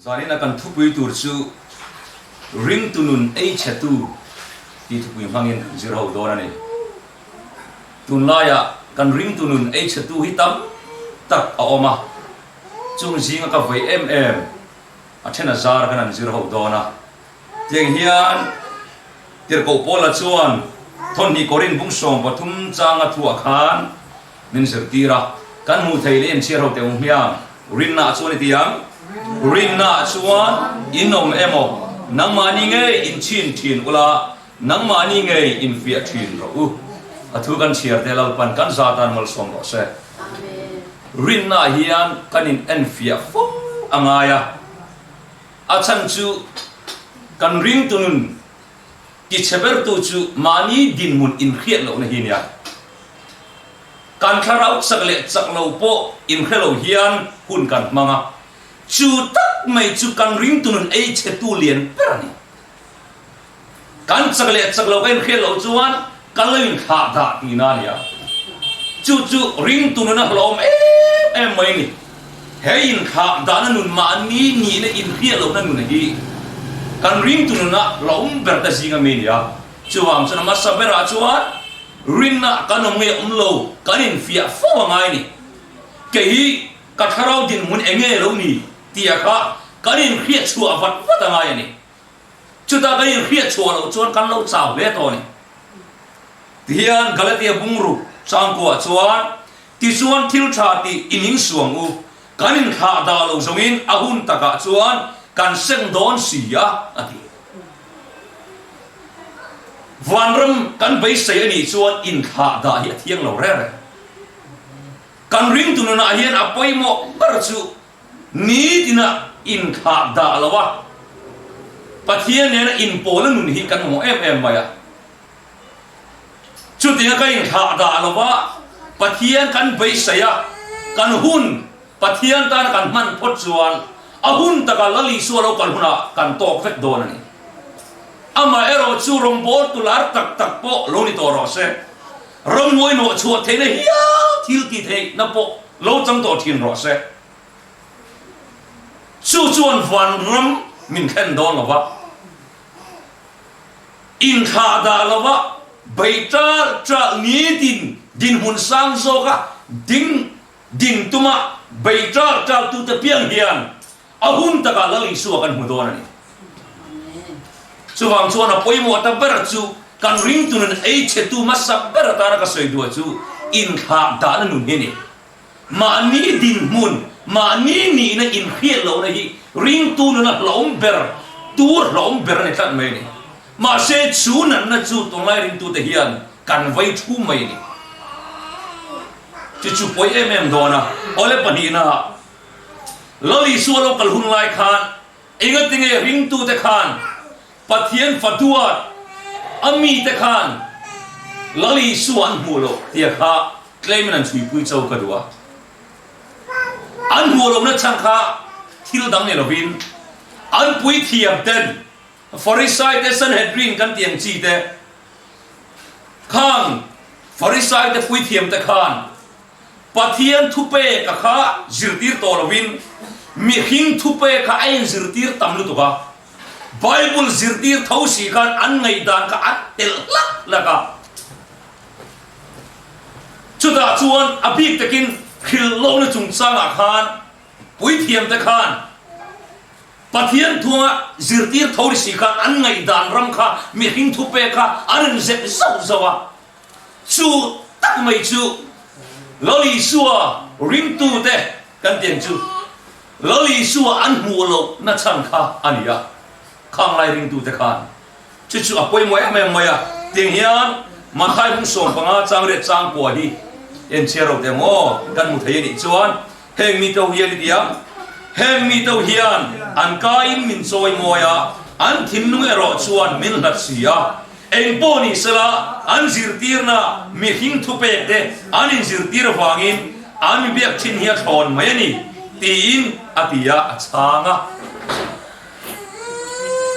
Zanina kan thupui tur chu Ringtu nun ei chhetu tih thupui hmangin kan zir ho dawn a ni. Tunlaiah kan ringtu nun ei chhetu hi tam tak a awm a, chung zinga ka vei em em a then a zar kan han zir ho dawn a. Tiang hian Tirhkoh Paula chuan Thawnhnih Korin bung 13 changa thuah khan min zirtir a, kan hmuh thei leh inchhiar ho teh hmiang, Rinna chuan i ti ang? Rinna chuan in awm emaw, nangmahni ngei inchhin thin ula, nangmahni ngei infiah thin rawh u. A thu kan chhiar te Lalpan kan za tan malsawm rawh se. Rinna hian kan in enfiah fo a ngai a, a chhan chu kan ringtu nun Tichhe bertu chu mahni dinhmun inhriat lohna hi nia. Kan thlarau chak leh chak lo pawh inhre lo hian hun kan hmang a, chu tak mai chu kan ringtu nun ei chhetu lian ber a ni. Kan chak leh chak lo ka inhriat loh chuan kan lo inthlah dah tihna a nia. Chu chu ringtu nuna hlawm em em mai a ni. He inthlah dahna nun mahni nihna inhriat lohna nun hi kan ringtu nuna hlawm ber te zinga mi a ni a. Chuvang chuan a hmasa berah chuan rinna kan awm nge awm lo kan infiah fo a ngai a ni. Kei hi ka thlarau dinhmun eng nge lo ni tih kha kan inhriat chhuah vat vat a ngai a ni. Chutah kan inhriat chhuah loh chuan kan lo chau hle tawh a ni. Tihian Galatia bungruk changkuah chuan Tichuan thil tha tih i ning suang u, kan inthlah dah lo zawngin a hun takah chuan kan seng dawn si a, a ti. Vanram kan beisei a nih chuan inthlah dah hi a thiang lo reng reng. Kan ringtu nunah hian a pawimawh ber chu nitina inthlah dah lo a, Pathian nena inpawlna nun hi kan mamawh em em mai a. Chutianga ka inthlah dah lo va, Pathian kan beisei a, kan hun Pathian tana kan hman phawt chuan a hun taka Lal Isua lo kal hunah kan tawk vek dawn a ni. Amaherawh chu rawngbawltu lar tak tak pawh lo ni tawh rawh se, ramhuai nawh chhuah theihna hial thil tih theihna pawh lo chang tawh thin rawh se. Chu chuan vanram min thlen dawn lo va. Inthlah dah lova bei ṭal ṭal nitin dinhmun sang zawka ding ding tuma bei ṭal ṭal tute piang hian a hun takah Lal Isua kan hmu dawn a ni. Chuvang chuan a pawimawh ta ber chu kan ringtu nun ei chhetu hmasa ber atana ka sawi duah chu inthlah dahna nun hi a ni. Mahni dinhmun, mahni nihna inhriat lohna hi ringtu nuna hlauhawm ber, tur hlauhawm ber a ni tlat mai a ni. Mahse, chu natna chu tunlai ringtute hian kan vei thu mai a ni. Chu chu pawi em em dawn a, awle pahnihnaah Lal Isua lo kal hun lai khan engatinge ringtute khan Pathian fa duat a mite khan Lal Isua an hmuh loh tia kha Tleimin an chhuipui cho ka duh a, an hmuh lohna chhan kha thil dang ni lovin an puithiam ten Farisai te Sanhedrin kan tih ang chi te khang Farisai te puithiam te khan Pathian thupek a kha zirtir tawh lovin mihring thupek kha a inzirtir tam lutuk a, Bible zirtir tho si khan an ngaihdan kha an telh hlak hlak a. Chutah chuan a bik takin hrilh lohna chungchangah khan puithiamte khan Pathian thunga zirtir tho ri si khan an ngaihdan ram kha mihring thupek kha an inzep zauh zauh a. Chu tak mai chu Lal Isua ringtute kan ti ang chu Lal Isua an hmuh lohna chhan kha a ni a, khanglai ringtute khan. Chu chu a pawimawh em em mai a, tiang hian Mathai bung 15 chang riat chang kua hi en chhiar ro teh ang aw, kan hmu thei a nih chuan heng mi to hian i ti ang, heng mi to hian an kaiin min chawi mawi a, an thinlung erawh chuan min hlat si a, eng pawh ni sela an zirtirna mihring thupek te an inzirtir avangin an mi biak thin hi a thlawn mai a ni tiin a ti a, a chhang a.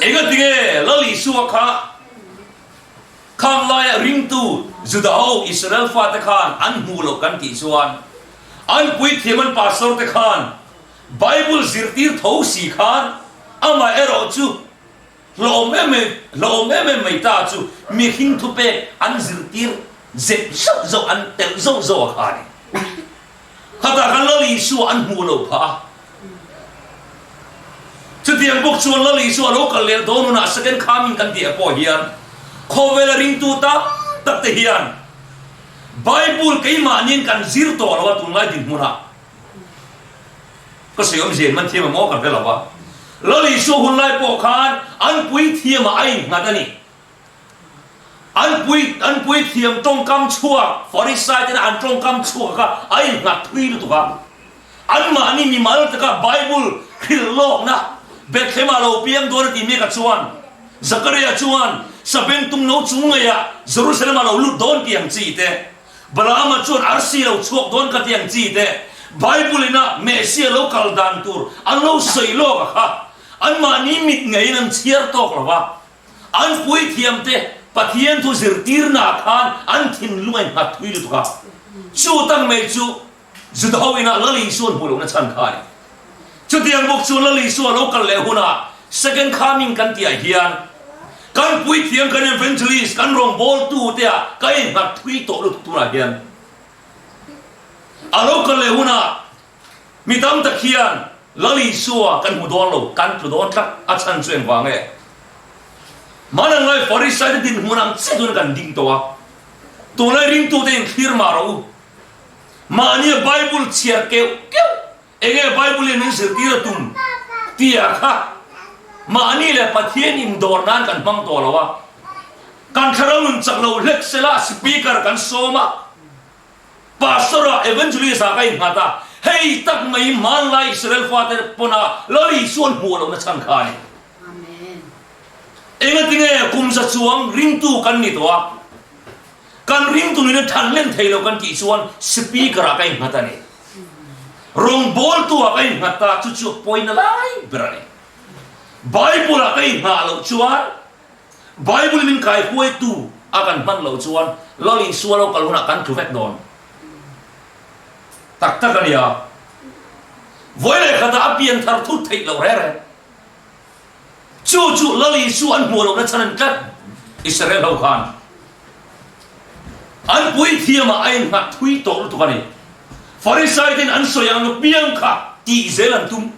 Engatinge Lal Isua kha khang laia ringtu Juda ho Israel fate khan an hmuh loh kan tih chuan an puithiam an pastor te khan Bible zirtir tho si khan amaherawhchu hlawm em em hlawm em em mai ta chu mihring thupek an zirtir zep zauh zauh an telh zauh zauh a kha a ni. Khatah khan Lal Isua an hmuh loh phah a. Chutiang bawk chuan Lal Isua lo kal leh dawn hunah second coming kan tih ah pawh hian khawvela ringtu tam tak te hian Bible keimahniin kan zir tawh lo a tunlai dinhmunah ka sawi awmzia in man thiam emaw ka hre lo va. Lal Isua hunlai pawh khan an puithiamah a innghat a ni. An pui an puithiam tawngkam chhuak Farisai tena an tawngkam chhuak kha a innghat thui lutuk a. Anmahni mimal taka Bible hrilh lawkna Bethlehem-ah lo piang dawn a ti mek a chuan Zakaria chuan Sabengtung no chung ngeiah Jerusalem-ah lo lut dawn ti ang chi te, Balaama chuan arsi lo chhuak dawn ka ti ang chi te, Bible ina Messiah lo kal dan tur an lo sawi lawk a kha anmahni mit ngeiin an chhiar tawk lo va. An puithiamte Pathian thu zirtirnaah khan an thinlung a innghat thui lutuk a, chu tak mai chu Juda ho inah Lal Isua an hmuh lohna chhan kha a ni. Chutiang bawk chuan Lal Isua lo kal leh hunah Second Coming kan tihah hian kan puithiam, kan evangelist, kan rawngbawltute ah ka innghat thui tawh lutuk tunah hian a lo kal leh hunah Mi tam tak hian Lal Isua kan hmu dawn lo, kan tlu dawn tlat, a chhan chu engvang nge? Hmanang lai Farisai te dinhmun ang chiah chuan kan ding tawh a, tunlai ringtute in thlir mah rawh u. Mahnia Bible chhiar keuh keuh, enge Bible in min zirtir a tum tia kha mahni leh Pathian indawr nan kan hmang tawh lo a, kan thlarau nun chak lo hlek sela speaker kan sawm a, Pastor-ah Evangelist-ah ka innghat a, hei tak mai hmanlai Israel fate pawna Lal Isuan hmuh lohna chhan kha a ni. Engatinge kum za chuang ringtu kan ni tawh a, kan ringtu nuna than len thei lo kan tih chuan Speaker-ah ka innghat a ni. Rawngbawltu-ah ka innghat ta, chu chu a pawina lai ber a ni. Bible-ah ka inghah loh chuan Bible min kai huaitu a kan hman loh chuan Lal Isua lo kal hunah kan tlu vek dawn tak tak a nia. Vawi leh khatah a pian thar thut theih loh reng reng. Chu chu Lal Isua an hmuh lohna chhan an tlat Israel ho khan an puithiamah a innghat thui tawh lutuk a ni. Farisai ten an sawi ang apiang kha tih zel an tum.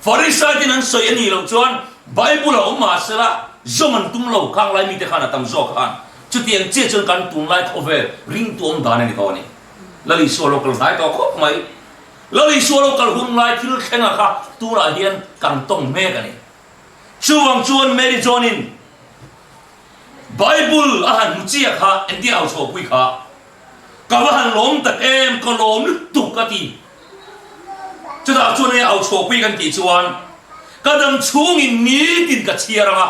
Farisai ten an sawi a nih loh chuan Bible a awm mahsela zawm an tum lo khang lai mite khan a tam zawk khan chutiang chiah chuan kan tunlai khawvel ringtu awm dan a ni tawh a ni. Lal Isua lo kal hnai tawh khawp mai. Lal Isua lo kal hun lai thil thlenga kha tunah hian kan tawng mek a ni. Chuvang chuan Mary John-in Bible a han hmu chiah kha engtin a hauchhuahpui kha Ka va han lawm tak em, ka lawm lutuk a ti. Chutah chuan hei auchhuahpui kan tih chuan ka dam chhungin nitin ka chhiar ang a,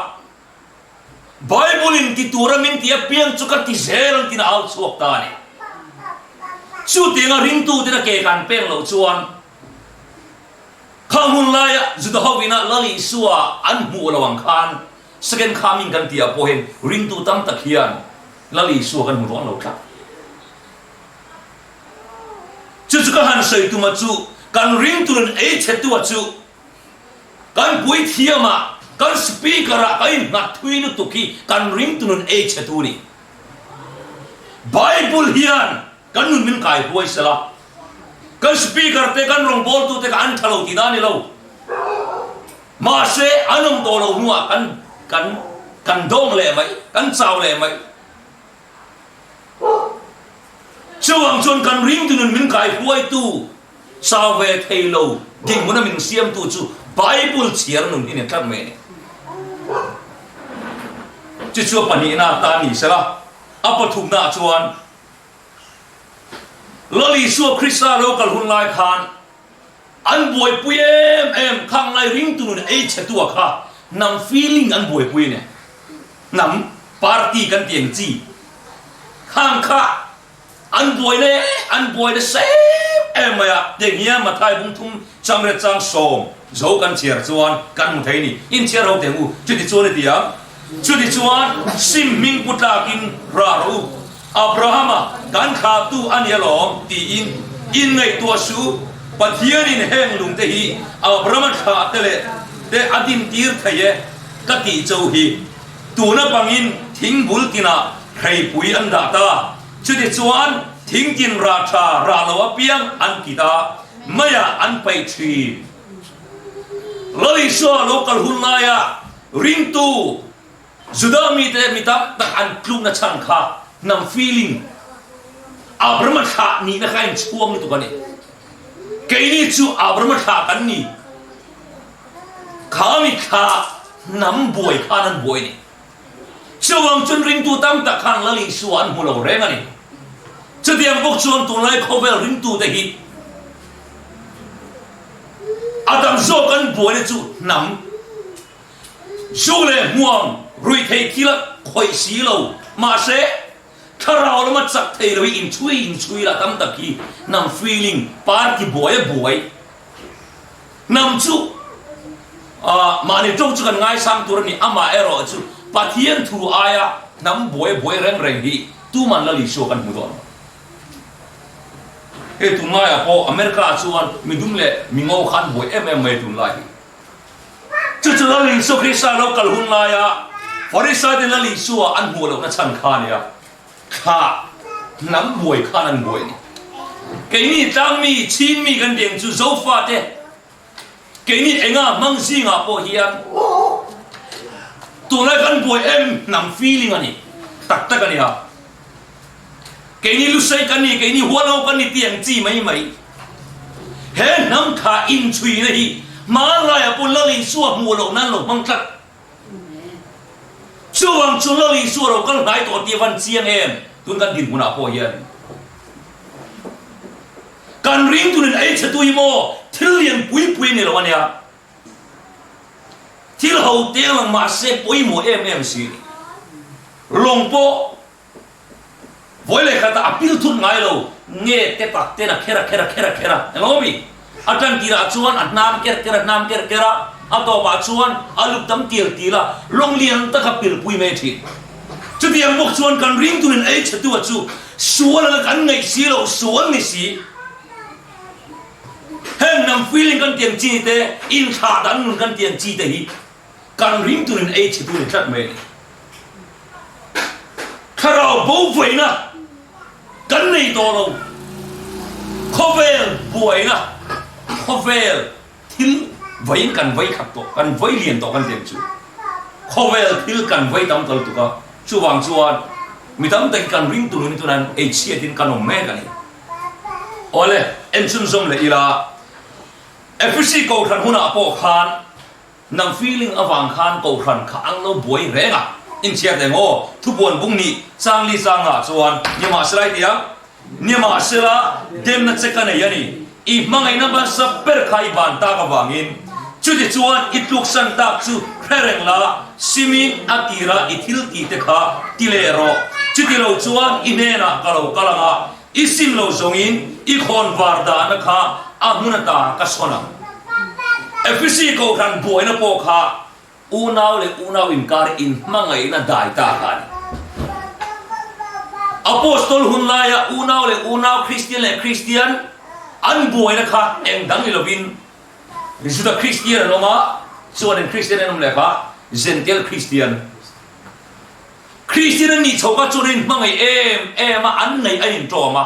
Bible in ti tura min ti apiang chu ka ti zel ang tiin a au chhuak ta a ni. Chutianga ringtuten a ke kan peng loh chuan khang hun laia Juda ho ina Lal Isua an hmuh lo ang khan second coming kan tih ah pawh hian ringtu tam tak hian Lal Isua kan hmu dawn lo tlat. Chu chu ka han sawi tuma chu kan ringturin ei chhetua chu kan puithiamah, kan speaker-ah kan innghat thui lutuk hi kan ringtunun ei chhetu ni. Bible hian kan nun min kai huai sela, kan speaker te, kan rawngbawltute kha an tha lo tihna a ni lo. Mahse, an awm tawh loh hnuah kan kan kan dawng leh mai, kan chau leh mai. Chuvang chuan kan ringtu nun min kai huaitu, chau ve thei lo dinhmuna min siamtu chu Bible chhiar nun hi ni tlat mai a ni. Chu chu a pahnihna atan ni sela, a pathumnaah chuan Lal Isua Krista lo kal hun lai khan An buaipui em em khang lai ringtu nun ei chhe tu a kha hnam feeling an buaipui ania hnam party kan tih ang chi khang kha an buaina e an buaina sem em mai a tiang hian Mathai bung thum changriat chang sawm zo kan chhiar chuan kan hmu thei a ni inchhiar ho teh ang u chuti chuan a ti ang chuti chuan sim hming pu tlakin rah rawh u. Abrahama kan thlahtu a ni alawm tiin inngaihtuah suh. Pathianin heng lungte hi Abrahama thlah te leh te a dintir thei e ka tih cho hi. Tuna bangin thing bul tinah hreipui an dah ta. Chutichuan thing tin rah tha rah lo apiang an kit a, meiah an paih thin. Lal Isua lo kal hun laia ringtu Juda mite mi tam tak an tlukna chhan kha hnam feeling, Abrahama thlah nihna kha a inchhuang lutuk a ni. Keini chu Abrahama thlah kan ni. Kha mi thlah hnam buai khan an buai a ni. Chuvang chuan ringtu tam tak khan Lal Isua an hmu lo reng a ni. Chutiang bawk chuan tunlai khawvel ringtute hi a tam zawk an buaina chu hnam, zu leh hmuam ruihtheih thil a khawih si lo. Mahse, thlarau lama chak thei lo hi inchhui inchhui lah tam tak hi hnam feeling party buai a buai. Hnam chu mahni tawng chu kan ngaisang tur a ni, amah erawh chu Pathian thu aia hnam buai buai reng reng hi tuman Lal Isua kan hmu dawn lo. Hei tunlaiah pawh America ah chuan midum leh mingo kha an buai em em mai tunlai hi. Chu chu Lal Isua Krista lo kal hun laia Farisai te Lal Isua an hmuh lohna chhan kha a nia. Thlah hnam buai khan an buai a ni. Keini tlangmi, Chinmi kan tih ang chu Zofate, keini enga hmang zingah pawh hian tunlai kan buai em hnam feeling a ni tak tak a nia. Keini Lusei kan ni, keini Hualngo kan ni tih ang chi mai mai. He hnam thlah inchhuina hi hmanlaiah pawh Lal Isua hmuh loh nan lo hmang tlat. Chuvang chu Lal Isua lo kal hnai tawh tih a van chiang em? Tun kan dinhmunah pawh hian kan ring tunin ei chhe tu hi maw thil lian pui pui a ni lo a nia. Thil ho te lang mahse pawimawh em em si. Lawng pawh Vawi leh khatah a pil thut ngai lo, nge te tak ten a kher a kher a kher a kher a, englo mi? A tan tirah chuan a hnam ker ker a hnam ker ker a, a tawpah chuan a luk tam tial tial a, lawng lian tak a pilpui mai thin. Chutiang bawk chuan kan ring turin ei chhetu a chu sual anga kan ngaih si loh sual ni si. Heng hnam feeling kan tiang chi te, inthlah dan nun kan tiang chi te hi kan ring turin ei chhetu ni tlat mai a ni. Thlarau bo vaina kan nei tawh lo. Khawvel buaina, khawvel thil vaiin kan vai khat tawh, kan vai lian tawh kan tem chu. Khawvel thil kan vai tam ta lutuk a, chuvang chuan mi tam takin kan ring tur in tunan ei chhiatin kan awm mek a ni. Awle, enchhunzawm leh ila, Ephesi Kohhran hunah pawh khan Nang feeling avang khan kohhran kha ang lo buai reng a, inchhiat eng aw, thubuan bung nih changli changah chuan nimahsela i ti ang, nimahsela demna che ka nei a ni, i hmangaihna hmasa ber kha i ban tak avangin, chuti chuan i tluksan tak chu hre reng la, simin a tira i thil tih te kha ti leh rawh, chuti lo chuan i hnenah ka lo kal ang a, I sim lo zawngin i khawn var dahna kha a hmun ata ka sawn ang. Efesi kohhran buaina pawh kha unau leh unau inkar inhmangaihna dai ta kha a ni. Apostol hun laia unau leh unau, Kristian leh Kristian an buaina kha eng dang ni lovin Juda Kristian an awm a, chuanin Kristian an awm leh kha Jentail Kristian. Kristian an nih chho kha chuan an inhmangaih em em a, an ngaih a inṭawm a.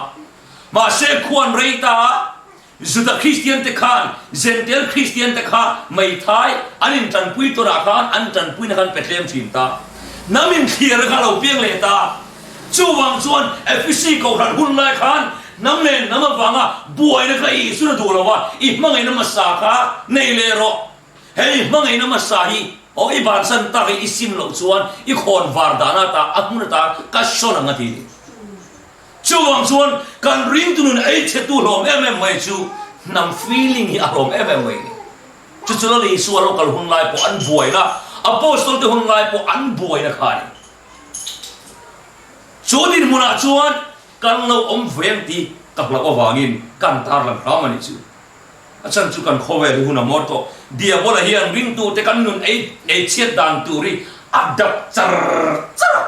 Mahse, khuan rei ta a, Juda Kristian te khan Jentail Kristian te kha meithai an inṭanpui tawnah khan an ṭanpuina kha an pe tlem ṭhin ta. Hnam inthliarna kha a lo piang leh ta. Chuvang chuan Ephesi kohhran hun lai khan hnam leh hnam avanga buaina kha i Isuan a duh lo a, i hmangaihna hmasa kha nei leh rawh. Hei hmangaihna hmasa hi aw i bansan tak i i sim loh chuan i khawn var dan ata a hmun ata ka sawn ang a ti ni. Chuvang chuan kan ringtu nun ei chhetu hlawm em em mai chu hnam feeling hi a hlawm em em mai ni. Chu chu Lal Isua lo kal hun lai pawh an buaina, Apostol te hun lai pawh an buaina kha a ni. Chu dinhmunah chuan kan lo awm ve ang tih ka hlauh avangin kan tarlang hram a nih chu. A chhan chu kan khawvel hi hun a mawr tawh. Diabola hian ringtute kan nun ei ei chhiat dan tur hi a dap char char a,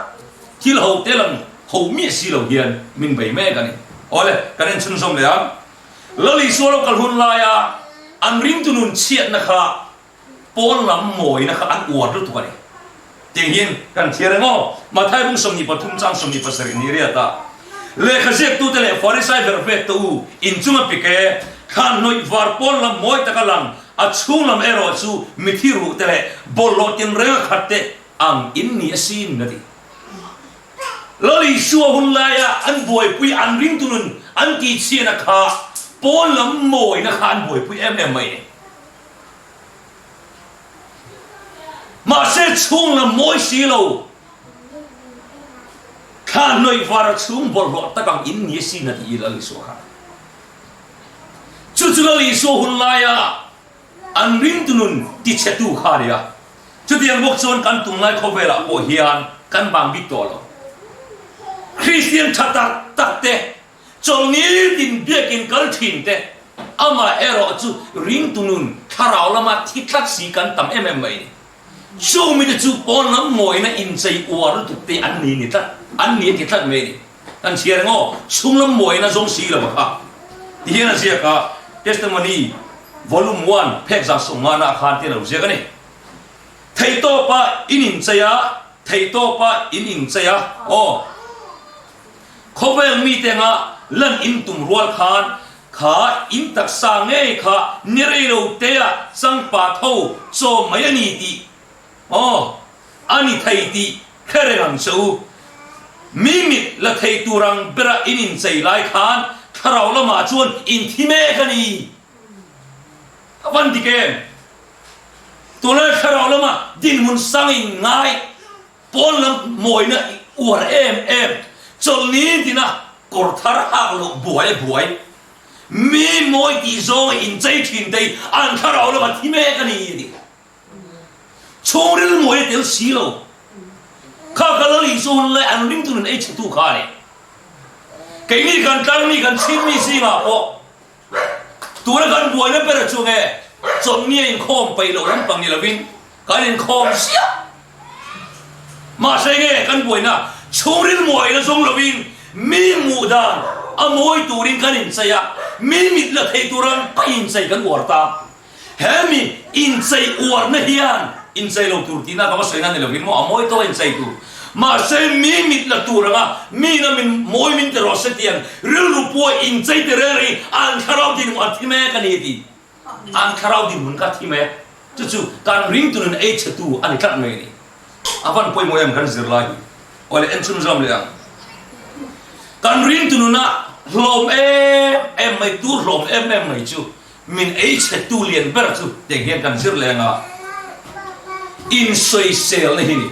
thil ho te lang ho miah si lo hian min bei mek a ni. Awle, kan en chhunzawm leh ang. Lal Isua lo kal hun laia an ringtu nun chhiatna kha pawn lam mawina kha an uar lutuk a ni. Tiang hian kan thiar eng aw? Matthai bung 23 chang 27 ni riata lehkha ziaktute leh Farisai ber vek te u inchunga pik e, thlan hnawih var pawn lam mawi taka lang, a chhung lam erawh chu mithi ruh te leh bawlhhlawh tinrenga khat te ang in ni asin a ti. Lal Isua hun laia an buaipui an ringtu nun an tihchhiatna kha pawn lam mawina kha an buaipui em em mai a ni. Mahse chhung lam mawi si lo, thla hnawih var a chhung bawlhhlawh tak ang in ni asin a ti i Lal Isua khan. Chu chu Lal Isua hun laia an ringtu nun tichhetu kha a ni a. Chutiang bawk chuan kan tunlai khawvelah pawh hian kan bang bik tawh lo. Kristian tha tak tak te, chawlhni tin biakin kal thin te, amah erawh chu ringtu nun thlarau lama thi tlat si kan tam em em mai a ni. Chung mite chu pawn lam mawina inchei uar lutuk te an ni ni tlat, an ni a ti tlat mai a ni. Kan chhiar eng aw, chhung lam mawina zawng si lo a kha. Ti hian a ziak a, Testimony Volume One phek zah sawmngana khan te a lo ziak a ni. Theihtawpa in inchei a, theihtawpa in inchei a, aw. Khawvel mite anga lan in tum rual khan kha in taksa ngei kha ni rei lo tea changpa tho chaw mai a ni tih, aw, a ni thei tih hre reng ang che u. Mi mit la thei tur ang bera in inchei lai khan thlarau lamah chuan in thi mek a ni. A van dik em? Tunlai thlarau lama dinhmun sang in ngai pawn lam mawina uar em em, chawlhni tina kawr thar hak loh buai a buai, mi mawi tih zawnga inchei thin te hi an thlarau lama thi mek a ni a ti. Chhungril mawi a tel si lo. Kha ka Lal Isua hun lai an ringtu nun ei chhetu kha a ni. Keini kan tlangmi kan chhimmi zingah pawh Tuna kan buaina ber chu nge chawlhni a inkhawm peih loh lampang ni lovin kan inkhawm ziah. Mahse nge kan buaina chhungril muaina zawng lovin mi hmuh dan a mawi turin kan inchei a, mi mit la thei tur ang paih inchei kan uar ta. Hemi inchei uarna hian inchei lo tur tihna ka va sawi na ni lovin maw a mawi tawh a inchei tur. Mahse mi mit la tur anga mi ina min mawi min ti rawh se tiang rilru pua inchei ti reng reng hi an thlarau dinhmun a thi mek a ni a ti. An thlarau dinhmun kha a thi mek. Chu chu kan ringtu nun ei chhetu a ni tlat mai a ni. A van pawimawh em kan zirlai hi. Awle en chhunzawm leh ang. Kan ringtu nuna hlawm em em mai tur hlawm em em mai chu Min ei chhetu lian ber chu tiang hian kan zir leng a, insawiselna hi ni.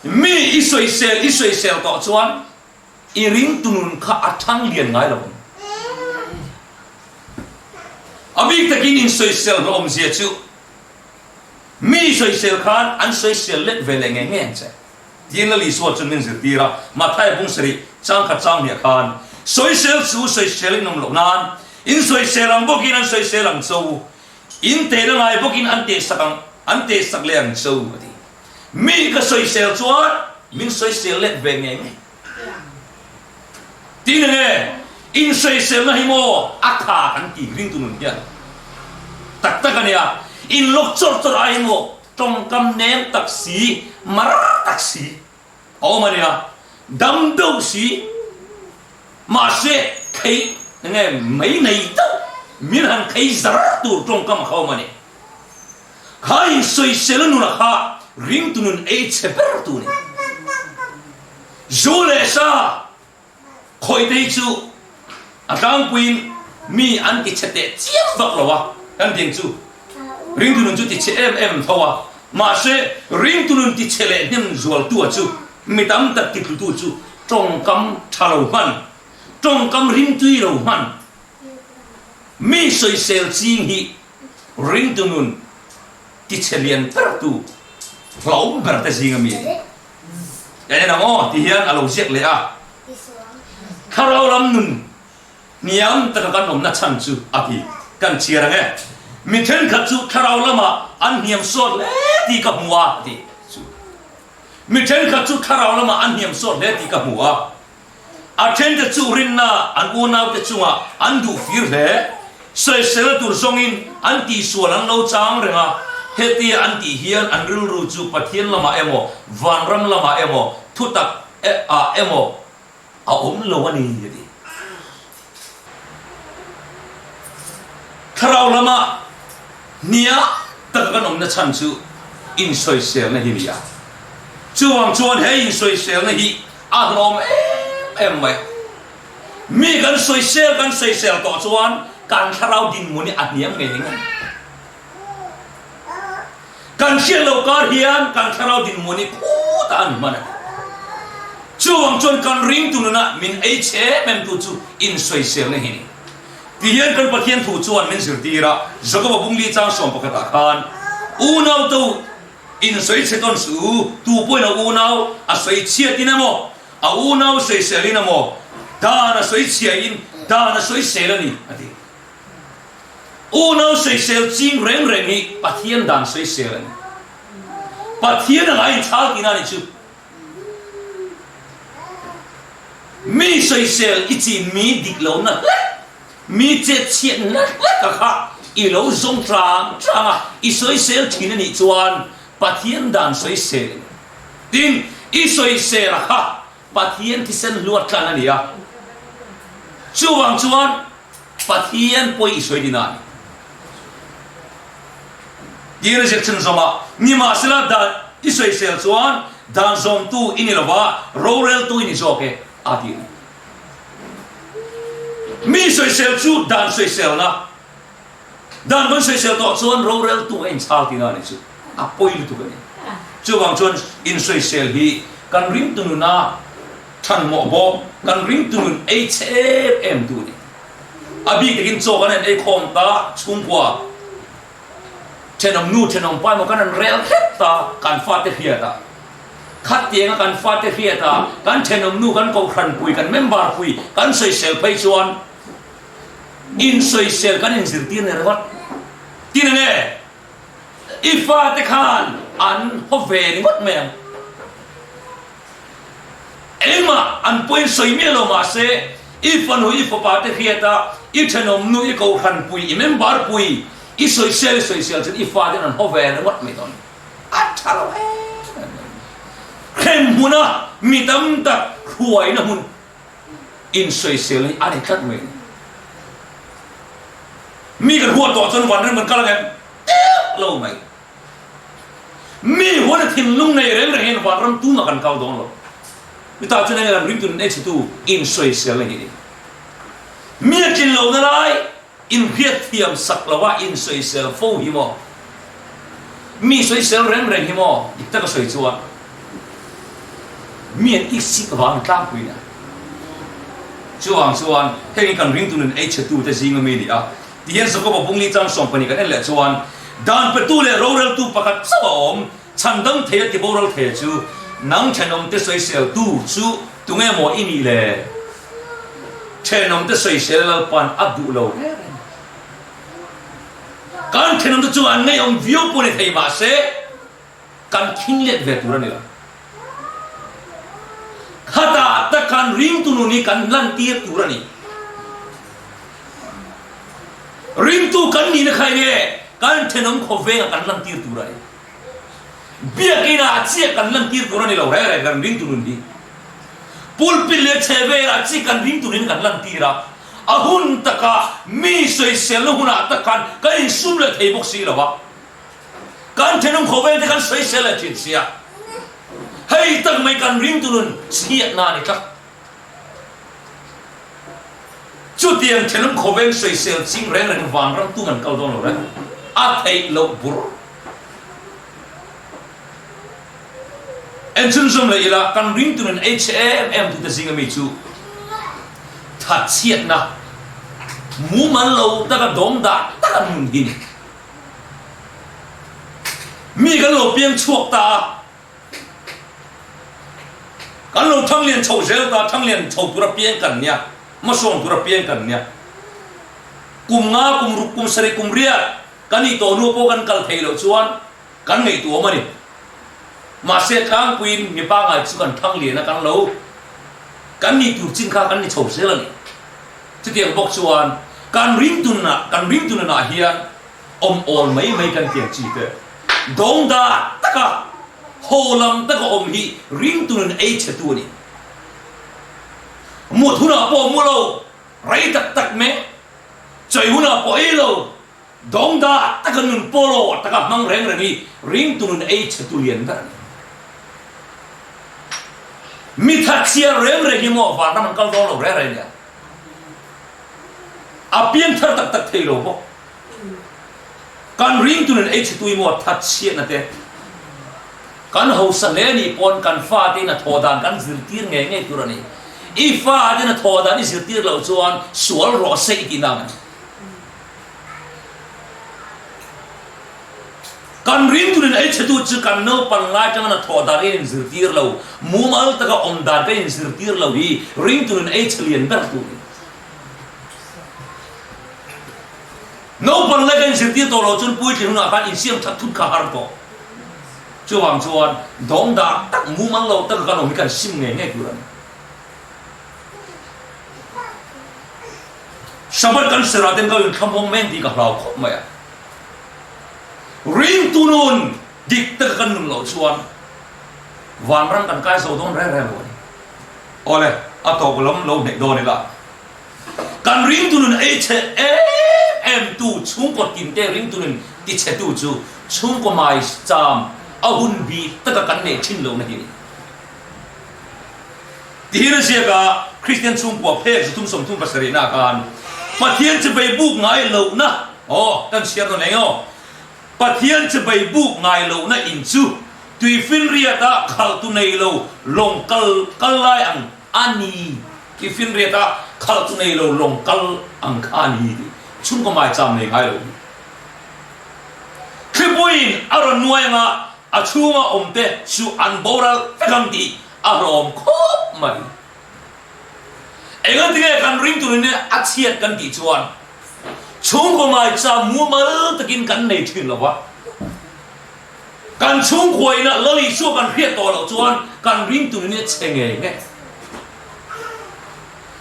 Mi i sawisel i sawisel tawh chuan i ringtu nun kha a thang lian ngai lo ang. A bik takin insawisel hlawmzia chu mi sawisel khan an sawisel let ve leh ngei ngei ang che. Tiin Lal Isua chuan min zirtir a, Matthai bung sarih changkhat chang hniah khan, Sawisel chu sawisel in awm loh nan, in sawisel ang bawkin an sawisel ang cho u, in tehna ngai bawkin an tehsak ang, an tehsak leh ang cho, a ti. Mi ka sawisel chuan min sawisel let ve ngei ngei. Tin enge in sawiselna hi maw a tha kan ti ringtu nun hian tak tak a nia, in lawk chawr chawr ai maw Tawngkam nem tak si, mar tak si a awm a nia, dam deuh si, mahse khei enge mai nei deuh min han khei zar tur tawngkam a kha awm a ni. Kha insawisel a nuna kha ringtu nun ei chhe ber tu a ni. Zu leh sa Khawite hi chu a tlangpuiin mi an ti chhe teh chiam vak lo a, kan tih ang chu ringtu nun chu ti chhe em em tho a, mahse ringtu nun ti chhe leh hnem zualtua chu mi tam tak ti tlutu chu tawngkam tha lo hman, tawngkam rimtui lo hman, mi sawisel ching hi ringtu nun ti chhe lian bertu hlauhawm ber te zinga mi a ni. Ka en ang aw ti hian a lo ziak leh a. Thlarau lam nun hniam taka kan awmna chhan chu a ti. Kan chhiar ang e. Mi thenkhat chu thlarau lamah an hniam sawt hle tih ka hmu a a ti chu. Mi thenkhat chu thlarau lamah an hniam sawt hle tih ka hmu a. A thente chu rinna an unaute chungah an duh fir hle. Sawisel tur zawngin an tihsual an lo chang reng a, hetia an tih hian an rilru chu Pathian lamah emaw, vanram lamah emaw, thutak ah emaw a awm lo a ni, a ti. Thlarau lama hniam taka kan awmna chhan chu insawiselna hi a ni a. Chuvang chuan he insawiselna hi a hlawm em em mai. Mi kan sawisel kan sawisel tawh chuan kan thlarau dinhmun hi a hniam ngei ngei. Kan hriat loh kar hian kan thlarau dinhmun hi khutah an hman a ni. Chuvang chuan kan ringtu nunah min ei chhe em em tu chu insawiselna hi a ni. Tihian kan Pathian thu chuan min zirtir a, Jakoba bungli chang sawm pakhatah khan, Unau to insawi chhe tawn suh u, tu pawhin a unau a sawi chhiatin emaw, A unau sawiselin a maw? Dan a sawi chhiain dan a sawisel a ni, a ti. Unau sawisel ching reng reng hi Pathian dan sawisel a ni. Pathian anga a inchhal tihna a ni chu. Mi sawisel i chin mi dik lohna hlek, mi chet chhiatna hlek a kha i lo zawng tang tang a, i sawisel thin a nih chuan Pathian dan sawisel a ni. Tin, i sawisel a kha Pathian thisen hluat tlan a ni a, chuvang chuan Pathian pawi i sawi dina a ni. Tiin a ziak chhunzawm a, Nimahsela dan i sawisel chuan dan zawmtu i ni lova, roreltu i ni zawk e, a ti a ni. Mi sawisel chu dan sawiselna. Dan kan sawisel tawh chuan roreltu a inchhal tihna a ni chu. A pawi lutuk a ni. Chuvang chuan insawisel hi kan ringtu nuna thanmawh bawk, kan ringtu nun ei chhe em em tu a ni. A bik takin chaw kan han ei khawm ta, chhungkua thenawm nu thenawm pa emaw kan han rel hrep ta, kan fate hriat a. Khatianga kan fate hriat a, kan thenawm nu, kan kohhranpui, kan member pui kan sawisel phei chuan, Insawisel kan inzirtir ni ringawt. Tin enge? I fate khan an haw ve ringawt mai ang. Engmah an pawhin sawi miah lo mahse, i fanu, i fapa te hriat a, i thenawm nu, i kohhran pui, i member pui, i sawisel i sawisel chuan i faten an haw ve ringawt mai dawn. A tha lo em em mai. Hrem hmuna mi tam tak hruaina hmun Insawisel hi a ni tlat mai ni. Mi kan huat tawh chuan vanram kan kal ang em? Teuh lo mai. Mi huan a thinlung nei reng reng hian vanram tumah kan kal dawn lo. Chutah chuan enge kan ringtu nun eichhetu insawiselna hi a ni. Mi a tlin lohna lai Inhriatthiam sak lova insawisel fo hi maw? Mi sawisel reng reng hi maw? Dik taka sawi chuan mi an iksik vang tlangpui nia. Chuvang chuan heng hi kan ringtu nun ei chhetute zinga mi a ni a. Tihian Jakoba bungli chang 12 kan en leh chuan dan petu leh roreltu pakhat chauh a awm, chhandam thei a ti boral thei chu nang thenawmte sawiseltu chu Tunge maw i nih le? Thenawmte sawisel Lalpa'n a duh lo reng reng. Kan thenawmte chungah an ngaihawm viau pawh ni thei mahse kan khing let ve tur a ni lo. Khatah tak khan ringtu nun hi kan lantir tur a ni. Ringtu kan nihna kha enge kan thenawm khawvengah kan lantir tur a ni. Biakinn ah chiah kan lantir tur a ni lo reng reng kan ringtu nun hi. Pulpit leh chhe velah chi kan ringtu nun kan lantir a, a hun takah mi sawiselna hunah tak khan kan insum leh thei bawk si lo a, kan thenawm khawvel te kan sawisel leh thin sia. Hei tak mai kan ringtu nun chhiatna a ni tlat. Chutiang thenawm khawveng sawisel ching reng reng vanram tum an kal dawn lo reng a theih loh bur. Enchhunzawm leh ila kan ringtu nun ei chhe em em tute zinga mi chu thatchhiatna mumal lo taka dawng dah tak an nun hi ni. Mi kan lo piang chhuak ta a. Kan lo thanglian chho zel ta, thanglian chho tura piang kan nia, hmasawn tura piang kan nia. Kum nga, kum ruk, kum sarih, kum riat kan nih tawh hnu pawh kan kal theih loh chuan kan ngaihtuah awm a ni. Mahse tlangpuiin mi pangngai chu kan thanglian a, kan lo. Kan nih tur chin kha kan ni chho zel a ni. Chutiang bawk chuan kan ringtunah kan ringtunanah hian awm awl mai mai kan tiang chi te dawngdah taka haw lam taka awm hi ringtunin ei chhe tu a ni. Mut hunah pawh mu lo, rei tak tak meh, chawi hunah pawh ei lo, dawngdah taka nun pawlaw taka hmang reng reng hi ringtunin ei chhe tu lian ber a ni. Mi thatchhia reng reng hi maw vanram an kal dawn lo reng reng nia. A piangthar tak tak thei lo bawk. Kan ringtunin ei chhe tui maw thatchhiatna te kan hausa hle nih pawn kan fate in a thawh dan kan zirtir ngei ngei tur a ni. I fate in a thawh dan i zirtir loh chuan sual rawh se i tihna ang a ni. Kan ringtunin ei chhetu chu kan naupan lai tanga na thawh dan in inzirtir lo, mumal taka awm dan kan inzirtir lo hi ringtunin ei chhe lian ber tur a ni. Naupan lai kan inzirtir tawh loh chuan puitling hunah khan insiam that thut kha har tawh. Chuvang chuan dawng dah tak mumal lo taka kan awm hi kan sim ngei ngei tur a ni. Shabbat kan serah ten ka inthlamuang men tih ka hlau khawp mai a. Ringtu nun dik taka kan nun loh chuan vanram kan kai zo dawn reng reng lo a ni. Awle, a tawp lam lo hneih dawn ila. Kan ringtu nun ei chhe em em tu chhungkaw tinte ringtu nun ti chhe tu chu chhungkaw mai cham a hun bi taka kan neih thin lohna hi a ni. Tihin a ziak a, Kristian chhungkua phek 337 nah khan Pathian chibai buk ngai lohna, aw, kan chhiar nawn eng aw, Pathian chibai buk ngai lohna in chu tuifinriata khaltu nei lo lawng kal kal lai ang a ni. Tuifinriata khaltu nei lo lawng kal ang kha a ni tih chhungkaw maicham nei ngai lo hi. Thlipuiin a rawn nuai anga a chhunga awmte chu an boral vek ang tih A hlawm khawp mai. Engatinge kan ring turin a chhiat kan tih chuan chhungkaw ngaicha mumal takin kan nei thin lo va. Kan chhungkua ina Lal Isua kan hriat tawh loh chuan kan ring turin a chhe ngei ngei.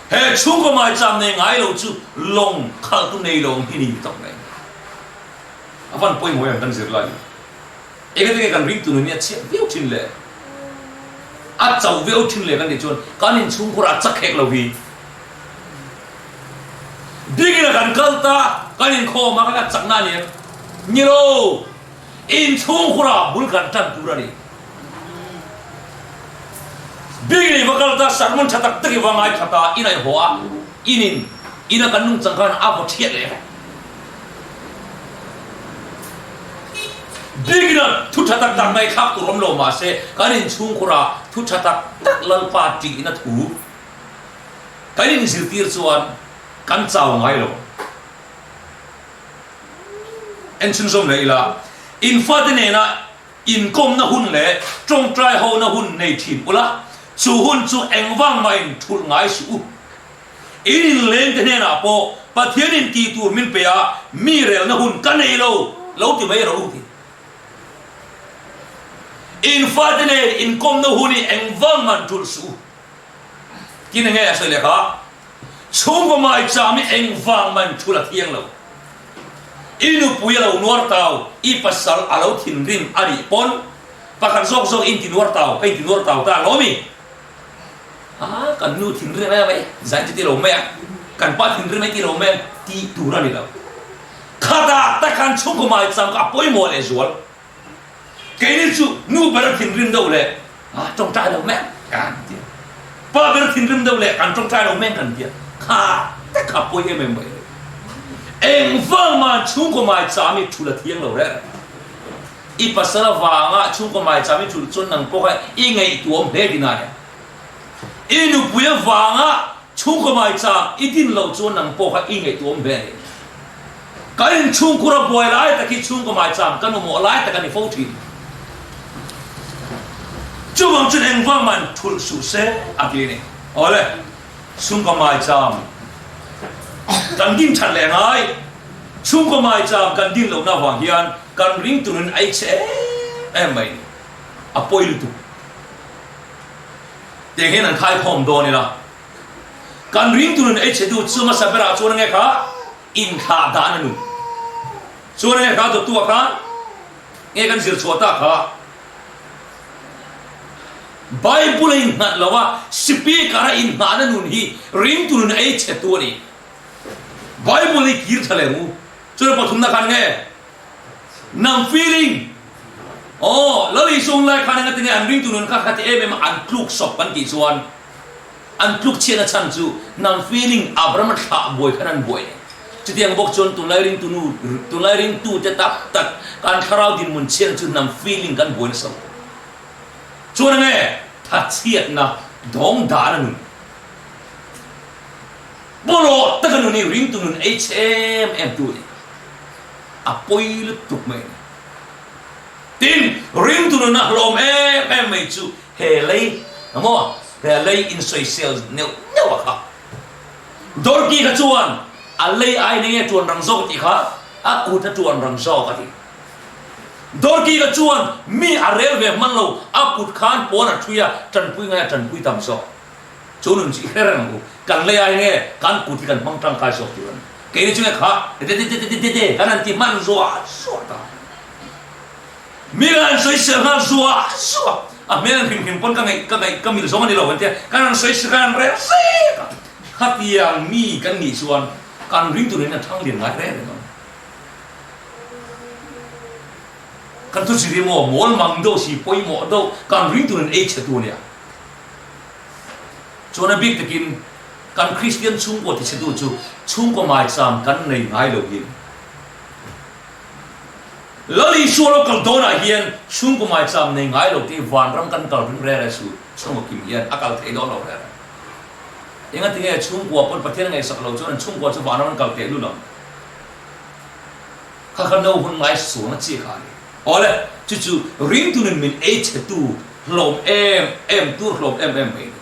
He chhungkaw ngaicham nei ngai lo chu lawng khaltu nei lo ang hi ni tawp mai. A van pawimawh em kan zirlai hi. Engati nge kan ringtu nun hi a chhiat viau thin le? A chauh viau thin le kan tih chuan kan inchhungkhur a chak hek lo hi. Biakinn ah kan kal ta, kan inkhawm a, kan a chakna a ni em? Ni lo! Inchhungkhur ah bul kan tan tur a ni. Biakinn i va kal ta, sermon tha tak tak i va ngaithla ta, in a i haw a, in in ina kan nungchang khan a vaw thiat leh vek. Bikina thu tha tak tak ngaihthlak tur awm lo mahse kan inchhungkhurah thu tha tak tak Lalpa tihna thu kan inzirtir chuan kan chau ngai lo. En chhunzawm leh ila, in fate nena inkawmna hun leh tawngtai hona hun nei thin ula, chu hun chu engvang mahin thulh ngai suh u. In inlengte hnenah pawh Pathianin tih tur min pe a, mi relna hun ka nei lo, lo ti mai rawh u ti. In fate nen inkawmna hun hi engvang man ṭulh suh u. Tin enge a sawi leh kha? Chhungkaw maicham hi engvang man ṭhulh a thiang lo. I nupui a lo nuar tau, i pasal a lo thinrim a nih pawn pakhat zawk zawk i intinuar tau, ka intinuar tau ta alawm i. A, kan nu thinrim em mai, zai chu ti lo mai a, kan pa thinrim ai ti lo mai a, tih tur a ni lo. Khatah tak khan chhungkaw mai chang kha a pawimawh leh zual. Keini chu nu ber a thinrim deuh leh a tawngtai lo mai kan ti a, pa ber a thinrim deuh leh kan tawngtai lo mai kan ti a, kha tak kha a pawi em em mai lo. Engvang man chhungkaw mai chang hi thul a thiang lo reng. I pasal avanga chhungkaw maicham i thulh chuan nang pawh kha i ngaihtuam hle tih na nia. I nupui avanga chhungkaw maicham i din loh chuan nang pawh kha i ngaihtuam hle a ni. Kan inchhungkhur a buai lai tak hi chhungkaw maicham kan mamawh lai tak a ni fo thin. Chuvang chuan engvang man thulh suh se a ti a ni. Awle. Chhungkaw maicham kan din that leh ngai. Chhungkaw maicham kan din lohna avang hian kan ring turin a eichhe em em mai ni. A pawi lutuk. Tiang hian an khaikhawm dawn ila. Kan ringtu nun ei chhetu chu hmasa berah chuan enge kha inthlah dahna nun chuan enge kha dawttu ah khan nge kan zir chhuah tak kha Bible a innghat lo a speaker a innghahna nun hi ringtu nun ei chhetu a ni. Bible hi kir tha leh mu chuan pathumna khan nge Nang feeling Aw Lal Isua hun lai khan engati nge an ringtu nun kha khati em em a an tluk sawp kan tih chuan an tluk chhiatna chhan chu nang feeling Abraham a thlah buai khan an buai nei. Chutiang bawk chuan tunlai ringtu nu tunlai ringtu te tak tak kan thlarau dinhmun chhiatna chu nang feeling kan buai nasa lo. Chuan enge thatchhiatna dawng dahna nun pawlawh taka nun hi ringtu nun ei chhe em em tu a ni. A pawi lutuk mai a ni. Tin, ringtu nuna hlawm em em mai chu he lei maw, he lei insawisel neuh neuh a kha. Dorki kha chuan a lei ai eng nge tuan rang zawk a tih kha, a kut a tuan rang zawk a ti. Dorki kha chuan mi a rel ve hman lo, a kut khan pawn a thui a, tanpui ngai a tanpui tam zawk. Chu nun chu i hre reng ang u, kan lei ai nge kan kut hi kan hmang tangkai zawk tur a ni. Keini chu nge kha de-de-de-de-de-de kan han ti hman zuah zuah ta. Mi kan han sawisel nghal zuah zuah, a hmel an hrim hrim pawn ka ngaih ka ngaih ka mil zawng a ni lo an tia, kan han sawisel kan han rel zek a. Khatiang mi kan nih chuan kan ring turin a thang lian ngai reng reng ang. Kan thu zir hi maw mawl mang deuh si pawimawh deuh kan ring turin ei chhe tu a nia. Chuan a bik takin kan Kristian chhungkaw tichhetu chu chhungkaw maicham kan nei ngai lo hi a ni. Lal Isua lo kal dawnah hian chhungkaw maicham nei ngai lo tih vanram kan kal ring rere su chhungkaw kim hian a kal thei dawn lo rere. Engatinge chhungkua pawn Pathian a ngaihsak lo chuan an chhungkua chu vanram an kal teh lul ang. Kha kha no hun ngai sualna chiah kha a ni. Awle, chu chu ringtunin min ei chhetu hlawm em em tur hlawm em em mai a ni.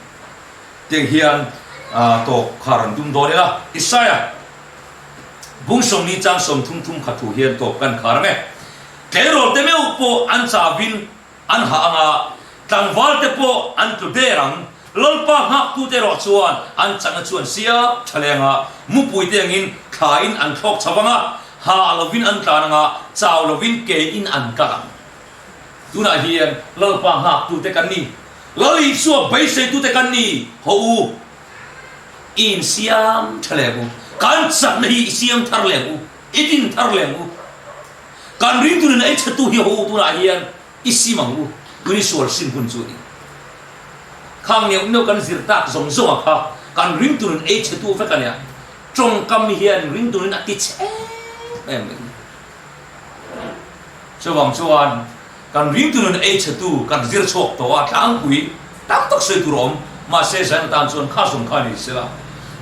Tiang hian tawk kha rawn tum dawn ila, Isaiah bung sawmni chang 30 thum kha thu hian tawp kan khar ang e. Tleirawl te meuh pawh an chavin an hah ang a, tlangval te pawh an tlu der ang. Lalpa nghaktute erawh chuan an chakna chu an siam tha leng a, mupui te angin thlain an thlawk chho ang a, hah lovin an tlan ang a, chau lovin kein an kal ang. Tunah hian Lalpa nghaktute kan ni. Lal Isua beiseitute kan ni. Haw u, i insiam tha leng u. Kan chakna hi i siam thar leng u, i din thar leng u. Kan ringtunin ei chhetu hi haw u tunah hian i sim ang u. Tun i sual sim hun chu a ni. Khang neuh neuh kan zir tak zawng zawng a kha kan ringtunin ei chhetu vek a nia. Tawngkam hian ringtunin a ti chhe em em mai. Chuvang chuan kan ringtu nun ei chhetu kan zir chhuak tawh a, tlangpui tam tak sawi tur a awm. Mahse zan atan chuan kha zawng kha ni sela,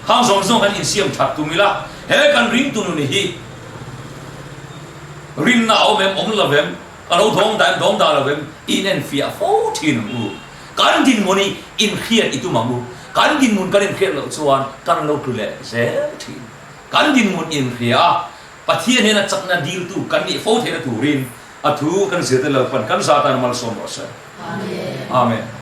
khang zawng zawng kan insiam that tum ila, he kan ringtu nun hi rinna a awm em, awm lo em, ka lo dawng dah em, dawng dah lo em, i inenfiah fo thin ang u. Kan dinhmun hi inhriat i tum ang u. Kan dinhmun kan inhriat loh chuan kan lo tlu leh zel thin. Kan dinhmun inhria a, Pathian hian a chakna diltu kan nih fo theihna turin a thu kan zirte Lalpan kan zah tan malsawm rawh se. Amen.